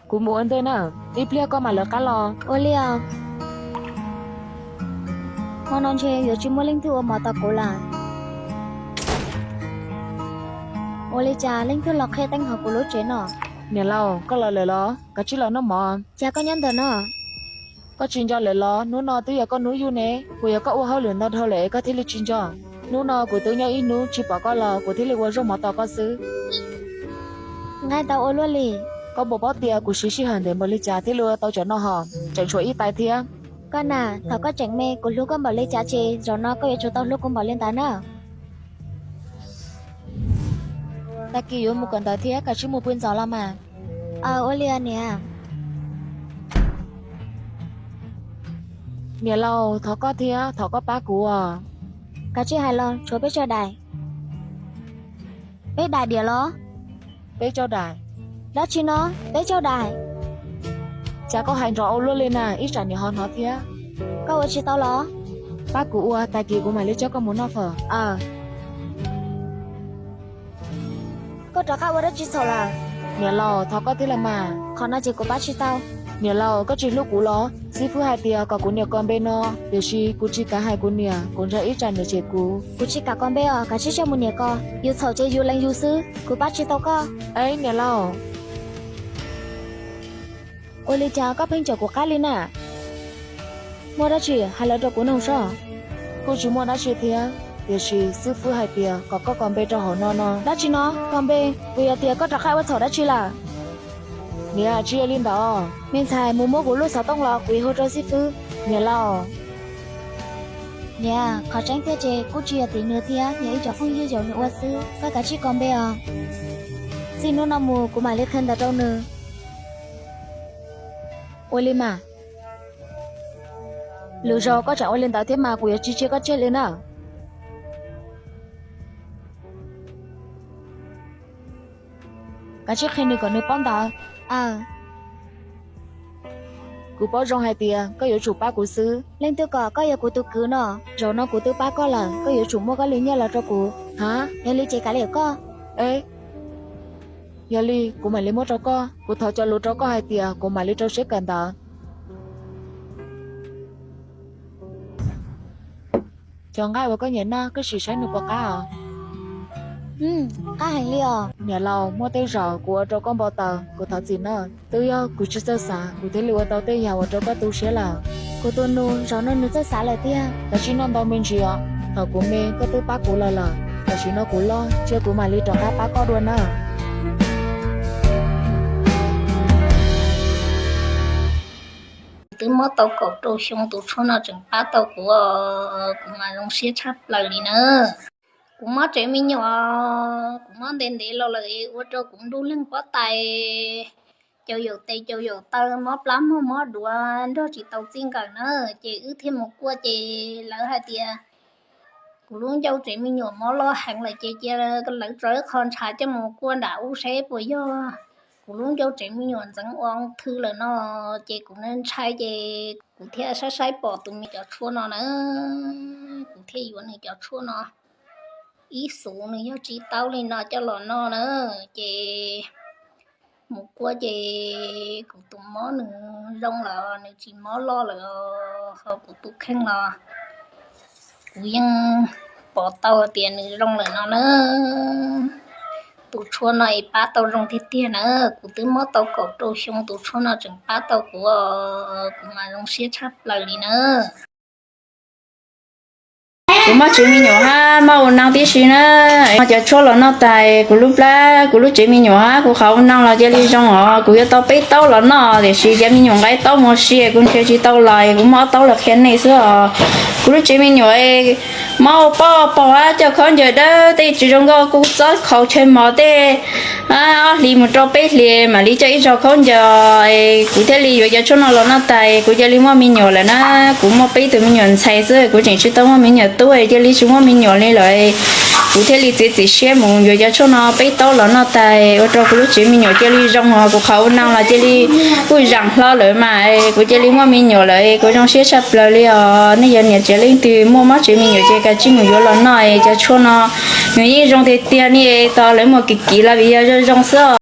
Kuv mus ua ntej na, ib pliag koj mam lawv qab los. Ua li os. Hmo no ntshe yuav tsis muaj leej twg ua mov tos kuv lawm. Ua li cas leej twg los qhia teeb hauv kuv lub tsev no? Niam laus, koj los lawm los? Kav tsij los noj mov. Cas koj nyob ntawm no? Koj tsis nco lawm los? Hnub no twb yog koj hnub yug ne, puas yog koj ua hauj lwm ntau dhau lawm es koj thiaj li tsis nco? Hnub no kuv twb nyob ib hnub tsis pom koj los kuv thiaj li ua zaub mov tos koj xwb. Nqaij tau ua luaj li. Koj puas paub tias kuv siv sij hawm ntev npaum li cas thiaj li ua tau cov no hos, tseem tshuav ib tais thiab. Koj na, thaum koj tseem me kuv hlub koj npaum li cas ces zaum no koj yuav tsum tau hlub kuv npaum li ntawd na. Tag kis yuav mus kawm ntawv thiab, kav tsij mus pw ntxov los mas. Aw, ua li niam. Niam laus, thov koj thiab, thov koj pab kuv os. Kav tsij hais los, tshuav peb caug daim. Peb daim diam los? Peb caug daim. Dab tsi no? Peb caug daim? Cas koj hais nrov ua luaj li na, ib tsam niam ho hnov thiab. Koj ua tsis tau los? Pab kuv ua, tag kis kuv mam li coj koj mus noj fawm. Aw. Koj rov qab ua dab tsi txhaum lawm? Niam laus, thov koj thiab los mas. Qhov no ces kuv pab tsis tau. Niam laus, koj tsis hlub kuv los? Xib fwb hais tias kom kuv niam kos npe no, tiam sis kuv tsis kav hais kuv niam, kuv ntshai ib tsam niam cem kuv. Kuv tsis kam kos npe os, kav tsij coj mus niam kos. Yus txhaum ces yus lees yus xwb, kuv pab tsis tau koj. Eb niam laus, ua li cas koj pheej caum kuv qab li na? Muaj dab tsi hais los rau kuv mloog soj. Kuj tsis muaj dab tsi thiab, tiam sis xib fwb hais tias kom koj kos npe rau hauv no no. Dab tsi no? Kos npe? Puas yog tias koj rov qab ua txhaum dab tsi lawm? Niam, tsis yog li ntawd. Me ntxhais, mus muab kuv lub xov tooj los kuv yuav hu rau xib fwb. Niam laus. Niam, qhov tseeb tiag ces kuj tsis yog tim nws thiab, yog ib cov phooj ywg yaum nws ua xwb, koj kav tsij kos npe os. Txij hnub no mus kuv mam li qhia ntawv rau nws. Ua li mas. Lwm zaus koj tseem ua li ntawd thiab mas kuv yuav tsis cia koj tseg li na. Kav tsij qhia nws kom nws paub ntawd. Aw. Kuv paub zoo hais tias koj yuav tsum pab kuv xwb. Leej twg kom koj yog kuv tus kwv no? Zaum no kuv twb pab koj lawm, koj yuav tsum muab koj li nyiaj los rau kuv. Ha? Yog li ces kav liam koj. Eb, yog li kuv mam li muab rau koj. Kuv thov cov lus rau koj hais tias kuv mam li rau siab kawm ntawv. Cov nqaij uas koj nyiam noj, koj sim saib nws puas qab os. Qab heev li os. Niam laus, muaj tej zaum kuv ua rau koj npau taws, kuv thov txim nawb. Twb yog kuv tsis txawj xav, kuv thiaj li ua tau tej yam uas rau koj tu siab lawm. Kuv tus nus, zaum no nws txawj xav lawm tiag. Kav tsij noj ntau me ntsis os, thaum kuv me koj twb pab kuv los lawm, tam sim no kuv loj, cia kuv mam li rov qab pab koj dua nawb. Kuv twb mob tau kaum rau xyoo, tus tshuaj no tseem pab tau kuv, kuv mas zoo siab tshaj plaws li na. Kuv mob tsev me nyuam, kuv mob ntev ntev los lawm, ua rau kuv nruj leeg pob tais, caum yaum tes caum yaum taw, mob plab mog mob duav, nrog tsis tau txij nkawm na. Ces wb thiaj mus kuaj, ces lawv hais tias kuv lub ncauj tsev me nyuam mob loj heev lawm, ces cia lawv tso ib qho ntshav coj mus kuaj nram ub seb puas yog kuv lub ncauj tsev me nyuam ntxeev ua thw lawm no. Ces kuv ntshai, ces kuv thiaj saib saib pom tus me cov tshuaj no na, kuv thiaj yuav nws cov tshuaj no ib xuv, nws yog tsis tau li no coj los noj na. Ces mus kuaj ces kuv tus mob nws zoo lawm, nws tsis mob loj lawm, ho kuv tus kheej los kuv yeej pom tau tias nws zoo lawm no na. Tus tshuaj no es pab tau zoo tiag tiag na, kuv twb mob tau kaum rau xyoo, tus tshuaj no tseem pab tau kuv, kuv mas zoo siab tshaj plaws li na. Kuv mob tsev me nyuam hab mob ua neej tib si na. Cov tshuaj los noj tas kuv lub plab, kuv lub tsev me nyuam hab kuv qhov ua neej los cia li zoo os. Kuv yuav tau peb taub los noj, tiam sis cov me nyuam nqa ib taub mus ua si kuv nrhiav tsis tau los, kuv muab ob taub los qhia nej xwb os. Kuv lub tsev me nyuam mob ua poj paug hab coj khaub ncaws dawb tej tsis zoo nkauj, kuv txob khaus chaw mos tej ob hlis mus rau peb hlis mam li coj ib zaug khaub ncaws. Kuv thiaj li yuav cov tshuaj no los noj tas kuv cia li muaj me nyuam lawm na. Kuv muaj peb tug me nyuam ntxhais xwb, kuv tseem tsis tau muaj me nyuam tub, cia li tsis muaj me nyuam li lawm. Kuv thiaj li txiav txim siab mus yuav cov tshuaj no peb taub los noj tas ua rau kuv lub tsev me nyuam cia li zoo os, kuv qhov ua neej los cia li kuj zaam hlo lawm mas. Kuv cia li muaj me nyuam lawm, kuv zoo siab tshaj plaws li os. Nej yog niam tsev leej twg muaj mob tsev me nyuam ces kav tsij mus yuav los noj, cov tshuaj no nws yeej zoo tiag tiag, nej tos lawv muag kim kim los vim yog zoo zoo xwb os.